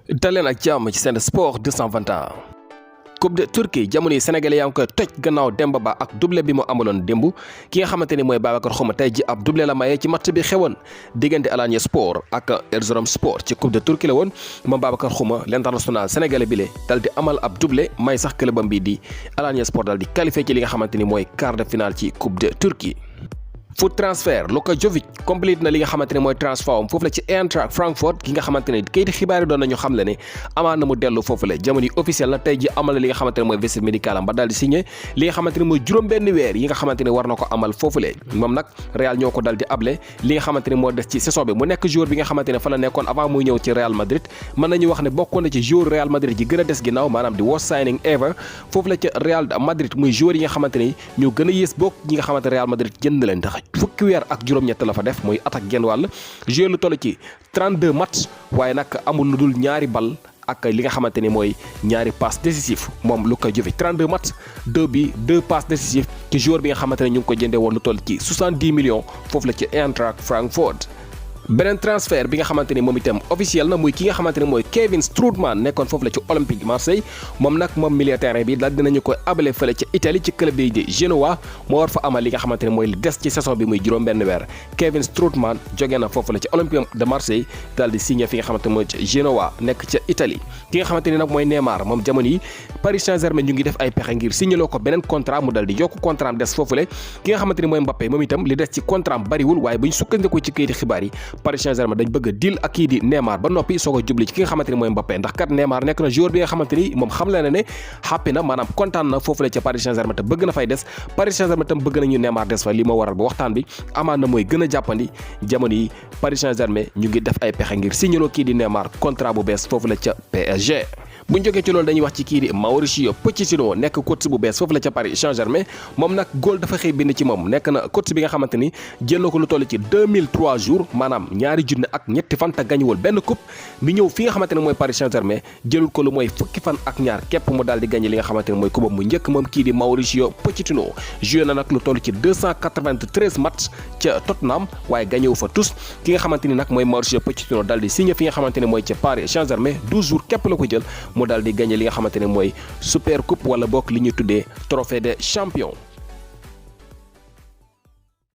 daleen ak jàmm ci Sen Sport 221. Coupe de Turquie jamono yi sénégalais yaa ngi koy toj gannaaw Demba Ba ak doublé bi mu amaloon démb ki nga xamante ni mooy Babacar Xuma tey ji ab doublé la maye ci match bi xewoon diggante Alanya Sport ak Erzurum Sport ci Coupe de Turquie la woon moom Babacar Xuma l'international sénégalais bi le dal di amal ab doublé may sax clubam bi di Alanya Sport dal di qualifié ci li nga xamante ni mooy quart de finale ci Coupe de Turquie. foot transfert Luka Jovic complete na li nga xamante ne mooy transfert am foofu la ci Eintracht Francfort ki nga xamante ne kayiti xibaar yi doon nañu xam le ne amaan na mu dellu foofu la jamono yi officiel na tey ji amal na li nga xamante ne mooy visite médicale am ba daal di signé li nga xamante ne mooy juróom-benn weer yi nga xamante ne war na ko amal foofu le moom nag Real ñoo ko dal di able li nga xamante ne moo des ci saison bi mu nekk joueur bi nga xamante ne fa la nekkoon avant muy ñëw ci Real Madrid mën nañu wax ne bokkoon na ci joueur Real Madrid yi gën a des ginnaaw maanaam di worst signing ever foofu la ci Real Madrid muy joueur yi nga xamante ne ñu gën a yées bokk ñi nga xamante Real Madrid jënd leen tax fukki weer ak juróom-ñett la fa def muy attaque genn wàll joué lu toll ci 32 match waaye nag amul lu dul ñaari bal ak li nga xamante ni mooy ñaari passe décisif moom Luka Jovic 32 match 2 passes décisif ci joueur bi nga xamante ne ñu ngi ko jëndee woon lu toll ci 70 millions foofu la ci Eintracht Francfort. beneen transfert bi nga xamante ni moom itam officiel na muy ki nga xamante ni mooy Kevin Strootman nekkoon foofu la ci Olympique Marseille moom nag moom milieu terrain bi daal dinañu koy abale fële ci Italie ci club bi di Genoa moo war fa amal li nga xamante ni mooy li des ci saison bi muy juróom-benn weer Kevin Strootman jóge na foofu la ci Olympique de Marseille daal di signé fi nga xamante ni mooy ci Genoa nekk ca Italie ki nga xamante ni nag mooy Neymar moom jamono yi Paris Saint-Germain ñu ngi def ay pexe ngir signaloo ko beneen contrat mu dal di yokk contrat am des foofu le ki nga xamante ni mooy Mbappé moom itam li des ci contrat am bariwul waaye bu ñu sukkandikoo ci kayiti xibaar yi Paris Saint-Germain dañ bëgg a deal ak kii di Neymar ba noppi soog a jubli ci ki nga xamante ni mooy Mbappé ndax kat Neymar nekk na joueur bi nga xamante ni moom xam la ne happy na maanaam kontaan na foofu la ca Paris Saint-Germain te bëgg na fay des Paris Saint-Germain tam bëgg nañu Neymar des fa li ma waral ba waxtaan bi amaan na mooy gën a jàppandi jamono yi Paris Saint-Germain ñu ngi def ay pexe ngir signaloo kii di Neymar contrat bu bees foofu la ca PSG. bu ñu jógee ci loolu dañuy wax ci kii di Mauricio Pochettino nekk coach bu bees foofu la ca Paris Saint-Germain moom nag góol dafa xëy bind ci moom nekk na coach bi nga xamante ni jël na ko lu toll ci 2003 jours maanaam ñaari junne ak ñetti fan te gañuwul benn coupe mi ñëw fi nga xamante ne mooy Paris Saint-Germain jëlul ko lu mooy fukki fan ak ñaar képp mu daal di gagné li nga xamante ne mooy coupe mu njëkk moom kii di Mauricio Pochettino joué na nag lu toll ci 293 match ca Tottenham waaye gagné wu fa tous ki nga xamante ni nag mooy Mauricio Pochettino daal di signé fi nga xamante ne mooy ca Paris Saint-Germain 12 jours képp la ko jël mu daal di gagné li nga xamante ne mooy super coupe wala bokk li ñuy tuddee trophée des champions.